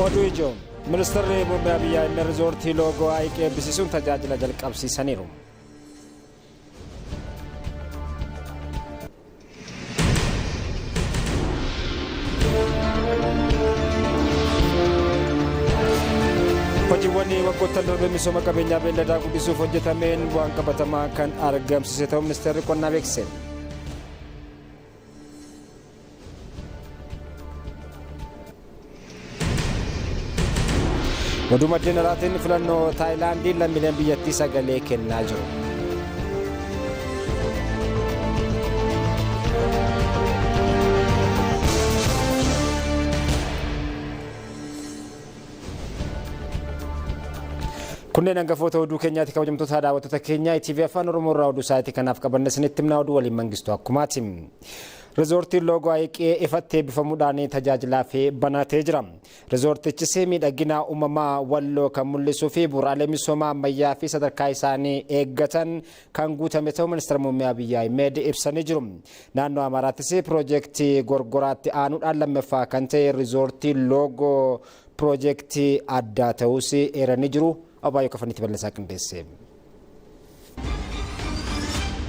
Oduu ijoo Ministeerri Muummee Abiyyi Ahimad Riizoortii Loogoo Hayiq eebbisiisuun tajaajila jalqabsiisaniiru. Hojiiwwan waggoottan darbe misooma qabeenyaa beelladaa guddisuuf hojjetameen bu'aan qabatamaa kan argamsiise ta'uu ministeerri qonnaa beeksise. Oduu maddeen alaatiin filannoo Taayilaandiin lammiileen biyyattii sagalee kennaa jiru. Kunneen hangafoota oduu keenyaati kabajamtoota daawwattoota keenya ITV Afaan Oromoo irraa oduu sa'aatii kanaaf qabanne isinitti himna oduu waliin Mangistuu Akkumaati. Riizoortiin Loogoo Hayiqee ifatti eebbifamuudhaan tajaajilaaf banatee jira. Riizoortichis miidhagina uumamaa Walloo kan mul'isuu fi bu'uuraalee misoomaa ammayyaa fi sadarkaa isaanii eeggatan kan guutame ta'uu Ministeera Muummee Abiyyi Ahimad ibsanii jiru. Naannoo Amaaraattis piroojeektii Gorgoraatti aanuudhaan lammaffaa kan ta'e riizoortii Loogoo piroojeektii addaa ta'uus eeranii jiru. Abaayyoo Kafanitti bal'isaa qindeesse.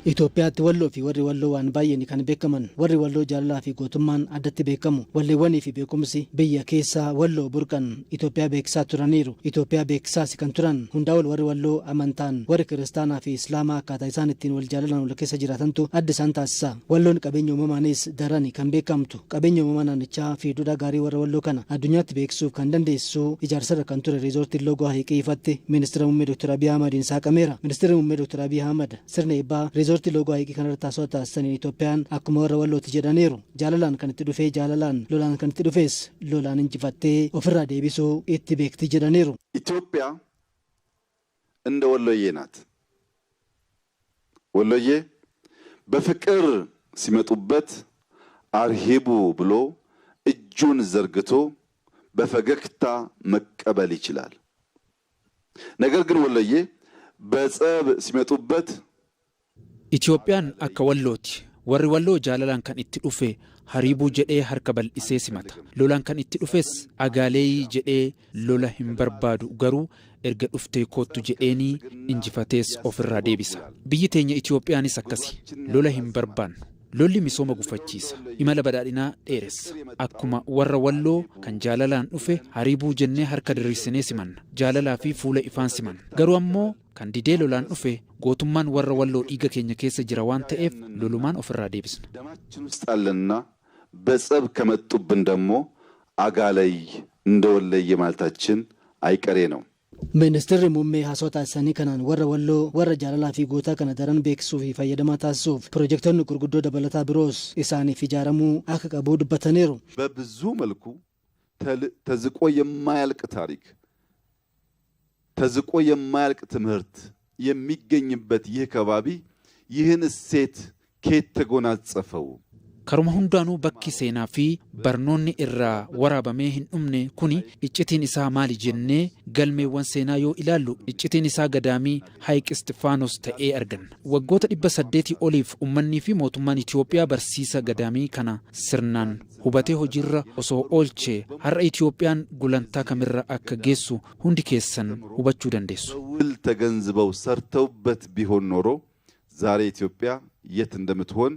Itoophiyaatti Walloo fi warri Walloo waan baay'een kan beekaman. Warri Walloo jaalalaa fi gootummaan addatti beekamu. Walleewwanii fi beekumsi biyya keessaa Walloo burqan Itoophiyaa beeksisaa turaniiru. Itoophiyaa beeksisaas kan turan. Hundaa ol warri Walloo amantaan warri Kiristaanaa fi Islaamaa akkaataa isaan ittiin wal jaalalaan wal keessa jiraatantu adda isaan taasisa. Walloon qabeenya uumamaanis darani kan beekamtu. Qabeenya uumamaa naannichaa fi duudhaa gaarii warra Walloo kana addunyaatti beeksisuuf kan dandeessisu ijaarsarra kan ture Riizoortiin Loogoo Hayiqii ifatti Ministira Muummee Dr. Abiy Ahmadiin saaqameera. Ministirri Muummee Dr. Abiy Ahmad sirna eebbaa Riizoortii Loogoo Hayiqii kanarratti haasawaa taasisaniin Itoophiyaan akkuma warra Wallooti jedhaniiru. Jaalalaan kan itti dhufee jaalalaan, lolaan kan itti dhufes lolaan injifattee ofirraa deebisuu itti beekti jedhaniiru. ኢትዮጵያ እንደ ወሎዬ ናት። ወሎዬ በፍቅር ሲመጡበት አርሂቡ ብሎ እጁን ዘርግቶ በፈገግታ መቀበል ይችላል። ነገር ግን ወሎዬ በጸብ ሲመጡበት Itoophiyaan akka Wallooti. Warri Walloo jaalalaan kan itti dhufe hariibuu jedhee harka bal'isee simata. Lolaan kan itti dhufes agaaleeyii jedhee lola hin barbaadu garuu erga dhuftee koottu jedheenii injifatees ofirraa deebisa. Biyyi teenya Itoophiyaanis akkasi. Lola hin barbaannu. Lolli misooma gufachiisa. Imala badhaadhinaa dheeressa. Akkuma warra Walloo kan jaalalaan dhufe hariibuu jennee harka diriirsinee simanna. Jaalalaa fi fuula ifaan simanna. Garuu ammoo kan didee lolaan dhufe gootummaan warra Walloo dhiiga keenya keessa jira waan ta'eef lolumaan ofirraa deebisna. ደማችን ውስጥ አለና በጸብ ከመጡብን ደግሞ አጋለይ እንደ ወለየ ማለታችን አይቀሬ ነው። Ministeerri Muummee haasawaa taasisanii kanaan warra Walloo warra jaalalaa fi gootaa kana daran beeksisuu fi fayyadamaa taasisuuf piroojektonni gurguddoo dabalataa biroos isaaniif ijaaramuu akka qabu dubbataniiru. በብዙ መልኩ ተዝቆ የማያልቅ ታሪክ ተዝቆ የማያልቅ ትምህርት የሚገኝበት ይህ ከባቢ ይህን እሴት ከየት ተጎናጸፈው? Karuma hundaanuu bakki seenaa fi barnoonni irraa waraabamee hin dhumne kuni iccitiin isaa maali jennee galmeewwan seenaa yoo ilaallu iccitiin isaa gadaamii Hayiq Istifaanos ta'ee arganna. Waggoota 800 oliif ummannii fi mootummaan Itoophiyaa barsiisa gadaamii kana sirnaan hubatee hojiirra osoo oolchee har'a Itoophiyaan gulantaa kamirra akka geessu hundi keessan hubachuu dandeessu. በውል ተገንዝበው ሰርተውበት ቢሆን ኖሮ ዛሬ ኢትዮጵያ የት እንደምትሆን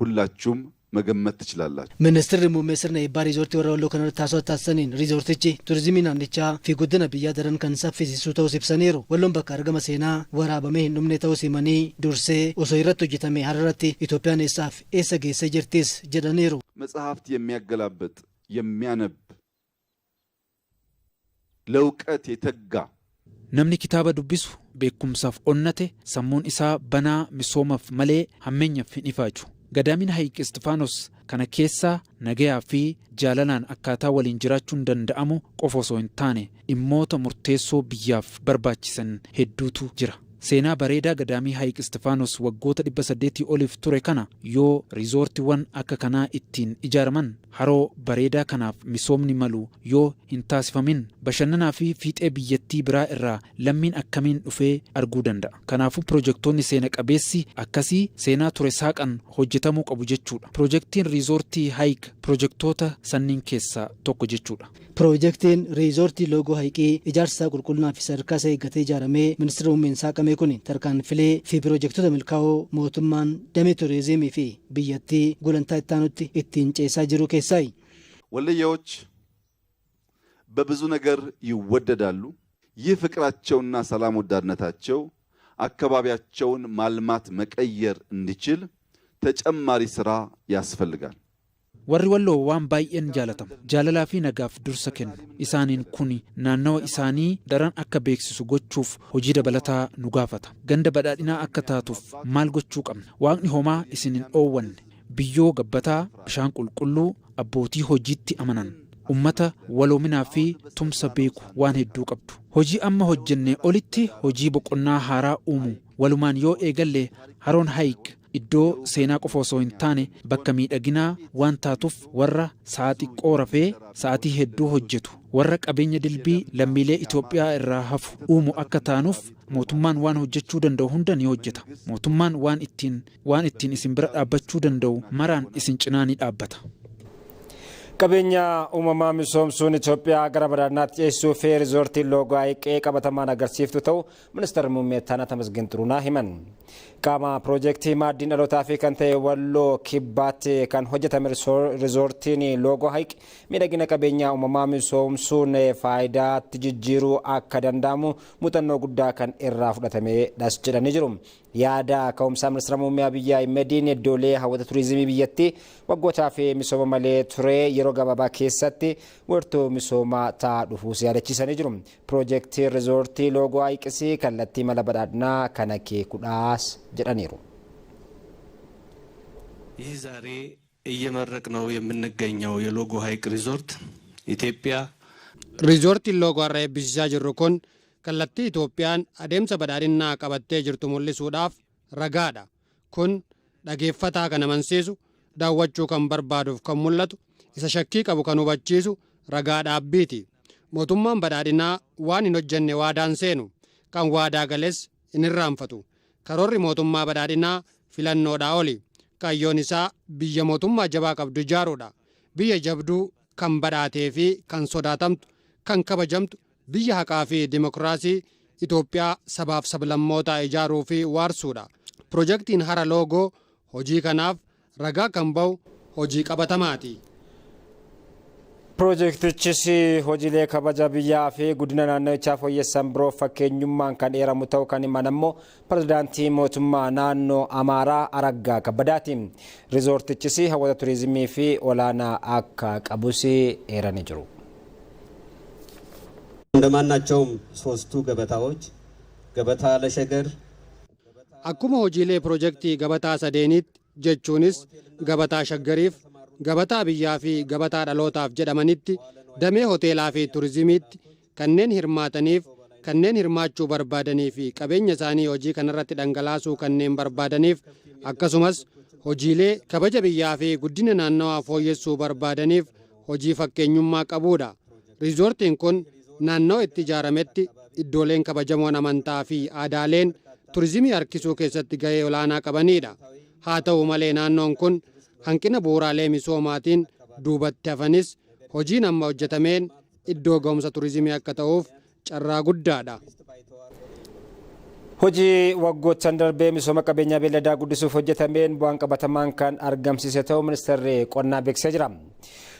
ሁላችሁም መገመት ትችላላችሁ። Ministeerri Muummee sirna eebbaa riizoortii warra Walloo kanarratti haasawaa taasisaniin riizoortichi turizimii naannichaa fi guddina biyyaa daran kan saffisiisu ta'us ibsaniiru. Walloon bakka argama seenaa waraabamee hin dhumne ta'us himanii dursee osoo irratti hojjetame har'arratti Itoophiyaan eessaaf eessa geessee jirtis jedhaniiru. መጽሐፍት የሚያገላብጥ የሚያነብ ለእውቀት የተጋ Namni kitaaba dubbisu beekumsaaf onnate sammuun isaa banaa misoomaaf malee hammeenyaaf hin ifaaju. Gadaamiin Hayiq Istifaanos kana keessaa nagayaa fi jaalalaan akkaataa waliin jiraachuun danda'amu qofa osoo hin taane dhimmoota murteessoo biyyaaf barbaachisan hedduutu jira. Seenaa bareedaa gadaamii Hayiq Istifaanos waggoota 800 oliif ture kana yoo riizoortiiwwan akka kanaa ittiin ijaaraman haroo bareedaa kanaaf misoomni malu yoo hin taasifamin bashannanaa fi fiixee biyyattii biraa irraa lammiin akkamiin dhufee arguu danda'a. Kanaafuu piroojektonni seena qabeessi akkasii seenaa ture saaqan hojjetamuu qabu jechuudha. Piroojeektiin riizoortii Hayiq Pirojektoota sanniin keessaa tokko jechuudha. Piroojeektiin riizoortii Loogoo Hayiqii ijaarsa isaa qulqullinaa fi sadarkaa isaa eeggatee ijaaramee ministeera muummeen saaqame kun tarkaanfilee fi piroojektota milkaa'oo mootummaan damee turizimii fi biyyattii gulantaa itti aanutti ittiin ceesaa jiru keessaayi. ወሎዬዎች በብዙ ነገር ይወደዳሉ። ይህ ፍቅራቸውና ሰላም ወዳድነታቸው አካባቢያቸውን ማልማት መቀየር እንዲችል ተጨማሪ ስራ ያስፈልጋል። Warri Walloo waan baay'een jaalatamu. Jaalalaa fi nagaaf dursa kennu. Isaaniin kun naannawa isaanii daran akka beeksisu gochuuf hojii dabalataa nu gaafata. Ganda badhaadhinaa akka taatuuf maal gochuu qabna? Waaqni homaa isin hin dhoowwanne. Biyyoo gabbataa, bishaan qulqulluu, abbootii hojiitti amanan, ummata waloominaa fi tumsa beeku waan hedduu qabdu. Hojii amma hojjenne olitti hojii boqonnaa haaraa uumu walumaan yoo eegalle, haroon Hayiq iddoo seenaa qofa osoo hin taane bakka miidhaginaa waan taatuuf, warra sa'a xiqqoo rafee sa'atii hedduu hojjetu, warra qabeenya dilbii lammiilee Itoophiyaa irraa hafu uumu akka taanuuf mootummaan waan hojjechuu danda'u hunda ni hojjeta. Mootummaan waan ittiin isin bira dhaabbachuu danda'u maraan isin cinaa ni dhaabbata. Qabeenya uumamaa misoomsuun Itoophiyaa gara badhaadhinaatti ceesisuu fi riizoortiin Loogoo Hayiqee qabatamaan agarsiiftu ta'u ministeerri muummee Ittaanaa Tamasgeen Xurunaa himan. Qaama piroojeektii Maaddiin Dhalootaa fi kan ta'e Walloo Kibbaatti kan hojjetame riizoortiin Loogoo Hayiq miidhagina qabeenya uumamaa misoomsuun faayidaatti jijjiiruu akka danda'amu muuxannoo guddaa kan irraa fudhatamedhas jedhanii jiru. Yaada ka'umsaa ministeera muummee Abiyyi Ahimadiin iddoolee hawwata turizimii biyyattii waggootaa fi misooma malee ture yeroo gabaabaa keessatti wiirtuu misoomaa ta'aa dhufuus yaadachiisanii jiru. Piroojeektii riizoortii Loogoo Hayiqis kallattii mala badhaadhinaa kan akeekudhaas jedhaniiru. ይህ ዛሬ እየመረቅነው የምንገኘው የሎጎ ሐይቅ ሪዞርት ኢትዮጵያ Riizoortiin Loogoo har'a eebbisiisaa jirru kun kallattii Itoophiyaan adeemsa badhaadhinaa qabattee jirtu mul'isuudhaaf ragaadha. Kun dhageeffataa kan amansiisu, daawwachuu kan barbaaduuf kan mul'atu, isa shakkii qabu kan hubachiisu ragaa dhaabbiiti. Mootummaan badhaadhinaa waan hin hojjenne waadaan seenu, kan waadaa gales hin irraanfatu. Karoorri mootummaa badhaadhinaa filannoodhaa oli. Kaayyoon isaa biyya mootummaa jabaa qabdu ijaaruudha. Biyya jabduu kan badhaatee fi kan sodaatamtu, kan kabajamtu, biyya haqaa fi dimokiraasii Itoophiyaa sabaaf sablammootaa ijaaruu fi waarsuudha. Pirojektiin hara Loogoo hojii kanaaf ragaa kan ba'u hojii qabatamaati. Piroojeektichis hojiilee kabaja biyyaa fi guddina naannichaa fooyyessan biroo fakkeenyummaan kan eeramu ta'uu kan himan ammoo pirezidaantii mootummaa naannoo Amaaraa Araggaa Kabbadaati. Riizoortichis hawwata turizimii fi olaanaa akka qabus eeranii jiru. እንደማናቸውም ሶስቱ ገበታዎች ገበታ ለሸገር Akkuma hojiilee pirojektii gabataa sadeenitti, jechuunis Gabataa Shaggariif, Gabataa Biyyaa fi Gabataa Dhalootaaf jedhamanitti, damee hoteelaa fi turizimiitti kanneen hirmaataniif, kanneen hirmaachuu barbaadanii fi qabeenya isaanii hojii kanarratti dhangalaasuu kanneen barbaadaniif, akkasumas hojiilee kabaja biyyaa fi guddina naannawaa fooyyessuu barbaadaniif hojii fakkeenyummaa qabuudha. Riizoortiin kun naannoo itti ijaarametti iddooleen kabajamoon amantaa fi aadaaleen turizimii harkisuu keessatti gahee olaanaa qabanidha. Haa ta'u malee, naannoon kun hanqina bu'uuraalee misoomaatiin duubatti hafanis, hojiin amma hojjetameen iddoo ga'umsa turizimii akka ta'uuf carraa guddaadha. Hojii waggoottan darbee misooma qabeenyaa beelladaa guddisuuf hojjetameen bu'aan qabatamaan kan argamsiise ta'uu ministeerri qonnaa beeksisee jira.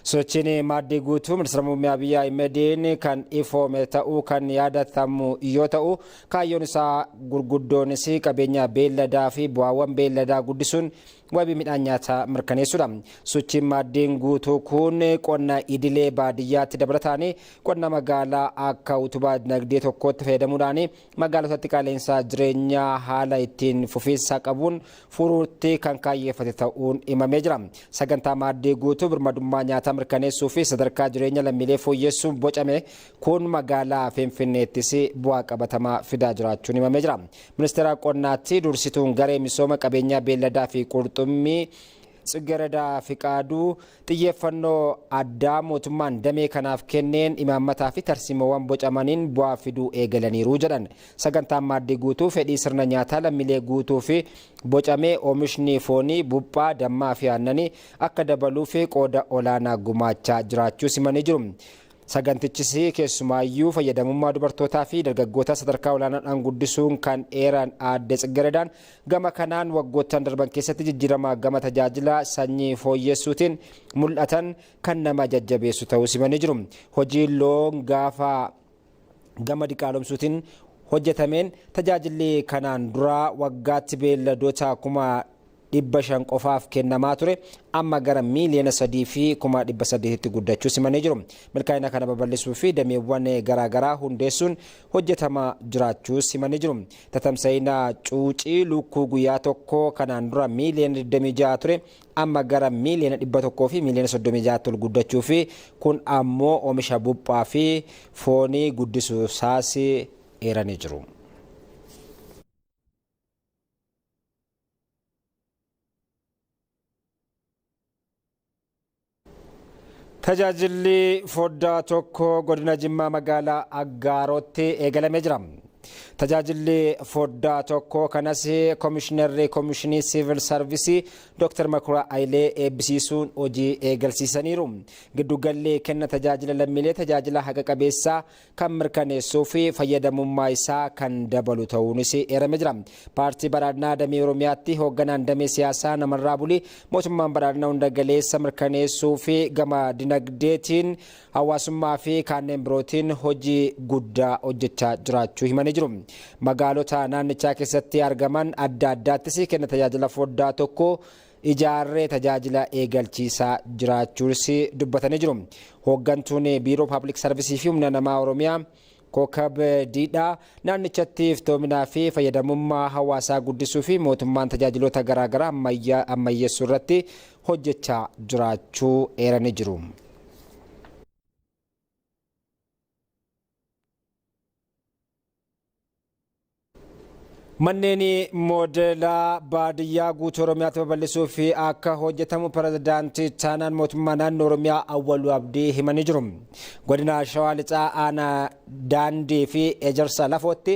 Sochiin Maaddii Guutuu ministeera muummee Abiyyi Ahimadiin kan ifoome ta'uu kan yaadatamu yoo ta'u, kaayyoon isaa gurguddoonis qabeenya beelladaa fi bu'aawwan beelladaa guddisuun wabii midhaan nyaataa mirkaneessuudha. Sochiin Maaddiin Guutuu kun qonna idilee baadiyyaatti dabalataan qonna magaalaa akka utubaa dinagdee tokkootti fayyadamuudhaan magaalotatti qaala'insa jireenyaa haala ittiin fufiinsa qabuun furuutti kan kaayyeeffate ta'uun himamee jira. Sagantaa Maaddii Guutuu birmadummaa nyaataa mirkaneessuu fi sadarkaa jireenya lammiilee fooyyessuun bocame kun magaalaa Finfinneettis bu'aa qabatamaa fidaa jiraachuun himamee jira. Ministeera qonnaatti dursituun garee misooma qabeenyaa beelladaa fi qurxummii Tsiggeredaa Fiqaaduu xiyyeeffannoo addaa mootummaan damee kanaaf kenneen imaammataa fi tarsiimoowwan bocamaniin bu'aa fiduu eegalaniiru jedhan. Sagantaan maaddii guutuu fedhii sirna nyaataa lammiilee guutuu fi bocamee oomishni foonii, buphaa, dammaa fi aannanii akka dabaluu fi qooda olaanaa gumaachaa jiraachuu simanii jiru. Sagantichis keessumaayyuu fayyadamummaa dubartootaa fi dargaggoota sadarkaa olaanaadhaan guddisuun kan eeran aadde Tsiggeredaan gama kanaan waggoottan darban keessatti jijjiirama gama tajaajila sanyii fooyyessuutiin mul'atan kan nama jajjabeessu ta'uu simanii jiru. Hojiin loon gaafa gama diqaalomsuutiin hojjetameen tajaajilli kanaan dura waggaatti beelladoota 500,000 qofaaf kennamaa ture amma gara 3,800,000tti guddachuu simanii jiru. Milkaa'ina kana babal'isuu fi dameewwan garaagaraa hundeessuun hojjetamaa jiraachuu simanii jiru. Tatamsa'ina cuucii lukkuu guyyaa tokko kanaan dura 26 miliyoona ture amma gara 136 miliyoona ol guddachuu fi kun ammoo oomisha buphaa fi foonii guddisuu isaas eeranii jiru. Tajaajilli foddaa tokko godina Jimmaa magaalaa Aggaarootti eegalamee jira. Tajaajilli foddaa tokko kanas Komishinarri Komishinii Siivil Sarvisii Dr. Makuraa Ayilee eebbisiisuun hojii eegalsiisaniiru. Giddugalli kenna tajaajila lammiilee tajaajila haqa qabeessaa kan mirkaneessuu fi fayyadamummaa isaa kan dabalu ta'uunis eeramee jira. Paartii Badhaadhinaa Damee Oromiyaatti hoogganaan damee siyaasaa Namarraa Bulii mootummaan badhaadhina hunda galeessa mirkaneessuu fi gama dinagdeetiin, hawaasummaa fi kanneen birootiin hojii guddaa hojjechaa jiraachuu himanii jiru. Magaalota naannichaa keessatti argaman adda addaattis kenna tajaajila foddaa tokko ijaarree tajaajila eegalchiisaa jiraachuus dubbatanii jiru. Hooggantuun Biiroo Paablik Sarvisii fi Humna Namaa Oromiyaa Kookab Diidhaa naannichatti iftoominaa fi fayyadamummaa hawaasaa guddisuu fi mootummaan tajaajiloota garaagaraa ammayyeessuu irratti hojjechaa jiraachuu eeranii jiru. Manneen moodelaa baadiyyaa guutuu Oromiyaatti babal'isuu fi akka hojjetamu pirezidaantii Taanaan mootummaa naannoo Oromiyaa Awwaluu Abdii himanii jiru. Godina Shawaa Lixaa aanaa Daandii fi Ejersa Lafootti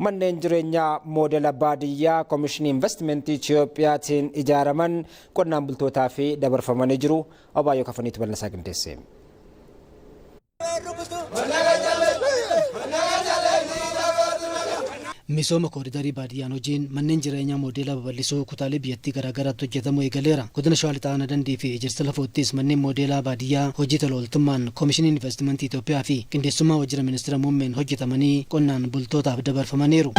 manneen jireenyaa moodela baadiyyaa Komishinii Investimentii Itiyoophiyaatiin ijaaraman qonnaan bultootaa fi dabarfamanii jiru. Obaayyoo Kafaniitu bal'insaa qindeesse. Misooma kooridarii baadiyyaan hojiin manneen jireenyaa moodeelaa babal'isuu kutaalee biyyattii garaagaraatti hojjetamuu eegaleera. Godina Shawaa Lixaa aanaa Dandii fi Ejersa Lafoottis manneen moodeelaa baadiyyaa hojii tola ooltummaan Komishinii Investimentii Itoophiyaa fi qindeessummaa Waajjira Ministeera Muummeen hojjetamanii qonnaan bultootaaf dabarfamaniiru.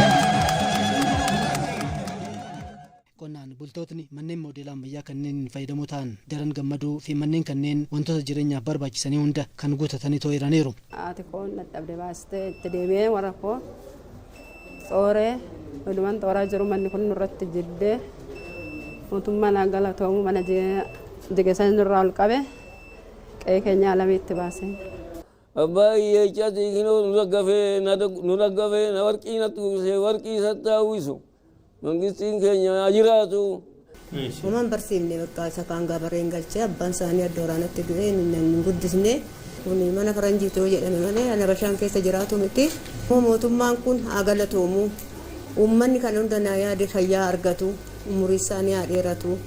Qonnaan bultootni manneen moodeelaa ammayyaa kanneen fayyadamoo ta'an daran gammaduu fi manneen kanneen wantoota jireenyaaf barbaachisanii hunda kan guutatanii to'iraniiru. Haati koo dadhabde baastee itti deebi'ee warra koo xooree walumaan xooraa jiru manni kun nurratti jiddee mootummaan haa galatoomu mana jige san nurraa ol qabe qe'ee keenya alamiitti baase. Abbaa hiyyeechaati kinoo nu daggafee nu daggafee na warqii natti uwwisee warqii isatti haa uwwisu. Mangistiin keenya haa jiraatu. Homaan barsiifne bakka isa kaan gabareen galchee abbaan isaanii adda waraanatti du'ee hin guddisne. Kun mana faranjiitoo jedhame malee ana bashaan keessa jiraatu miti. Mootummaan kun haa galatoomu. Uummanni kan hunda naa yaade fayyaa argatu. Umurii isaanii haa dheeratu.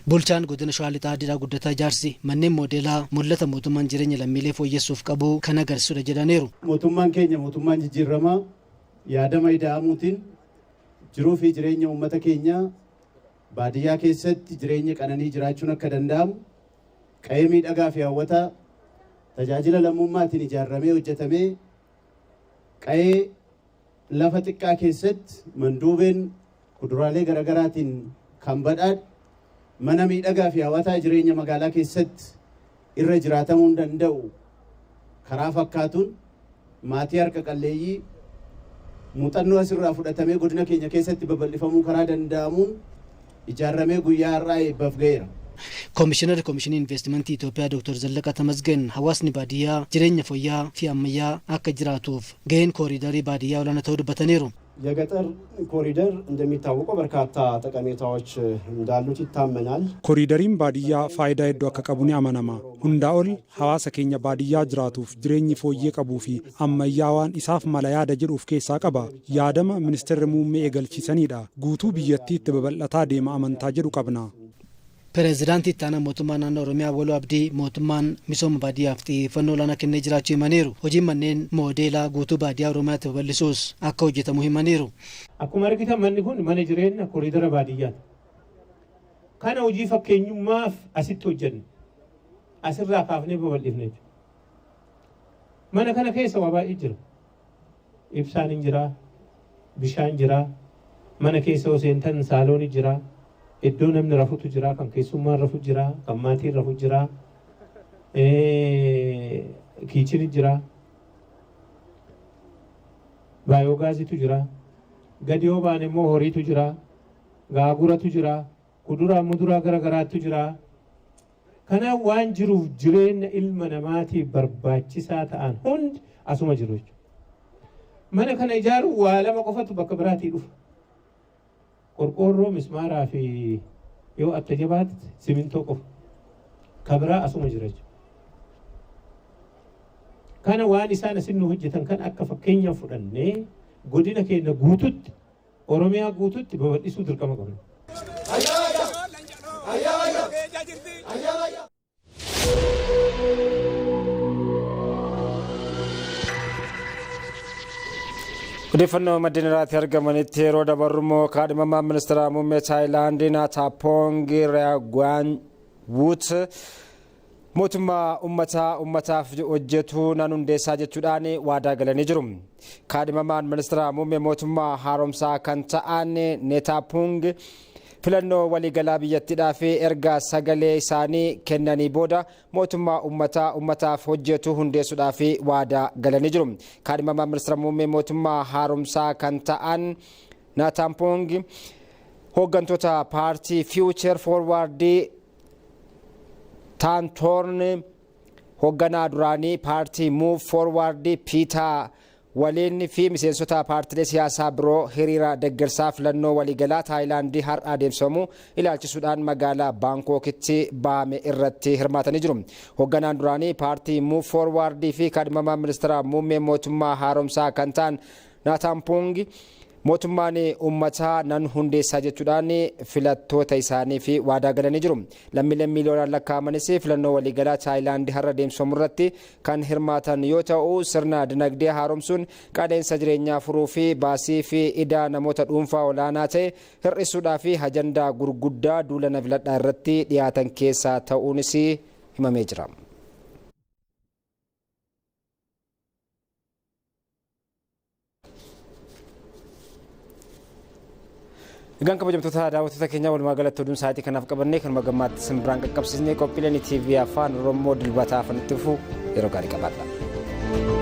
Bulchaan godina Shawaa Lixaa Didhaa Guddataa Jaarsi manneen moodeelaa mul'ata mootummaan jireenya lammiilee fooyyessuuf qabu kan agarsiisudha jedhaniiru. Mootummaan keenya mootummaan jijjiiramaa yaadama ida'amuutiin jiruu fi jireenya uummata keenyaa baadiyyaa keessatti jireenya qananii jiraachuun akka danda'amu qe'ee miidhagaa fi hawwataa tajaajila lammummaatiin ijaarramee hojjetamee qe'ee lafa xiqqaa keessatti manduubeen kuduraalee garaagaraatiin kan badhaadhe mana miidhagaa fi hawwataa jireenya magaalaa keessatti irra jiraatamuu danda'u karaa fakkaatuun maatii harka qalleeyyii muuxannoo asirraa fudhatamee godina keenya keessatti babal'ifamuu karaa danda'amuun ijaarramee guyyaa har'aa eebbaaf ga'eera. Koomishinarri Komishinii Investimentii Itoophiyaa Dr. Zallaqaa Tamasgeen hawaasni baadiyyaa jireenya fooyya'aa fi ammayyaa akka jiraatuuf gaheen kooriidarii baadiyyaa olaanaa ta'uu dubbataniiru. የገጠር ኮሪደር እንደሚታወቀው በርካታ ጠቀሜታዎች እንዳሉት ይታመናል። Koriidariin baadiyyaa faayidaa hedduu akka qabu ni amanama. Hundaa ol hawaasa keenya baadiyyaa jiraatuuf jireenyi fooyyee qabuu fi ammayyaawaan isaaf mala yaada jedhu of keessaa qaba. Yaadama Ministeerri Muummee eegalchiisanidha. Guutuu biyyattiitti babal'ataa deema amantaa jedhu qabna. Pireezidaantii itti aanaa mootummaa naannoo Oromiyaa Waloo Abdii mootummaan misooma baadiyyaaf xiyyeeffannoo olaanaa kennee jiraachuu himaniiru. Hojiin manneen moodeelaa guutuu baadiyyaa Oromiyaatti babal'isuus akka hojjetamu himaniiru. Akkuma argitan manni kun mana jireenya koriidara baadiyyaati. Kana hojii fakkeenyummaaf asitti hojjennu. Asirraa kaafnee babal'ifne jechuudha. Mana kana keessa waa baay'ee jira. Ibsaan hin jira, bishaan jira, mana keessa yoo seentan saaloon jira, iddoo namni rafutu jira, kan keessummaan rafu jira, kan maatiin rafu jira, kitchen jira, baayoogaasitu jira, gadi yoo baane immoo horiitu jira, gaaguratu jira, kuduraa muduraa gara garaatu jira. Kanaaf waan jiruuf jireenya ilma namaatiif barbaachisaa ta'an hundi asuma jiru jechuudha. Mana kana ijaaruun waa lama qofatu bakka biraatii dhufa. Qorqoorroo, mismaaraa fi yoo atta jabaate simintoo qofa. Ka biraa asuma jira jechuudha. Kana waan isaan asin nu hojjetan kan akka fakkeenya fudhannee godina keenya guututti, Oromiyaa guututti babal'isuu dirqama qabna. Odeeffannoo maddeen irraatti argamanitti yeroo dabarru immoo, kaadhimamaan ministeera muummee Taayilaandii Naataapoong Riyaagwaanwut mootummaa uummataa uummataaf hojjetu nan hundeessaa jechuudhaan waadaa galanii jiru. Kaadhimamaan ministeera muummee mootummaa haaromsaa kan ta'an Neetaapoong filannoo waliigalaa biyyattiidhaaf erga sagalee isaanii kennanii booda mootummaa uummataa uummataaf hojjetu hundeessuudhaaf waadaa galanii jiru. Kaadhimamaan ministeera muummee mootummaa haaromsaa kan ta'an Naataapoong hooggantoota paartii Future Forward Taantoorn, hoogganaa duraanii paartii Move Forward Piitaa waliin fi miseensota paartilee siyaasaa biroo hiriira deeggarsaa filannoo waliigalaa Taayilaandii har'a adeemsifamu ilaalchisuudhaan magaalaa Baankookitti bahame irratti hirmaatanii jiru. Hoogganaan duraanii paartii Move Forward fi kaadhimamaan ministeera muummee mootummaa haaromsaa kan ta'an Naataampoong mootummaan uummataa nan hundeessaa jechuudhaan filattoota isaanii fi waadaa galanii jiru. Lammiileen miiliyoonaan lakkaa'amanis filannoo waliigalaa Taayilaandii har'a adeemsifamu irratti kan hirmaatan yoo ta'u, sirna dinagdee haaromsuun qaala'insa jireenyaa furuu fi baasii fi idaa namoota dhuunfaa olaanaa ta'e hir'isuudhaa fi ajandaa gurguddaa duula na filadhaa irratti dhiyaatan keessaa ta'uunis himamee jira. Egaan kabajamtoota daawwattoota keenyaa, walumaa galatti oduun sa'aatii kanaaf qabannee kanuma gammaatti simbiraan qaqqabsiisnee. Qophiileen TV Afaan Oromoo dilbataa afanitti dhufu yeroo gaarii qabaadha.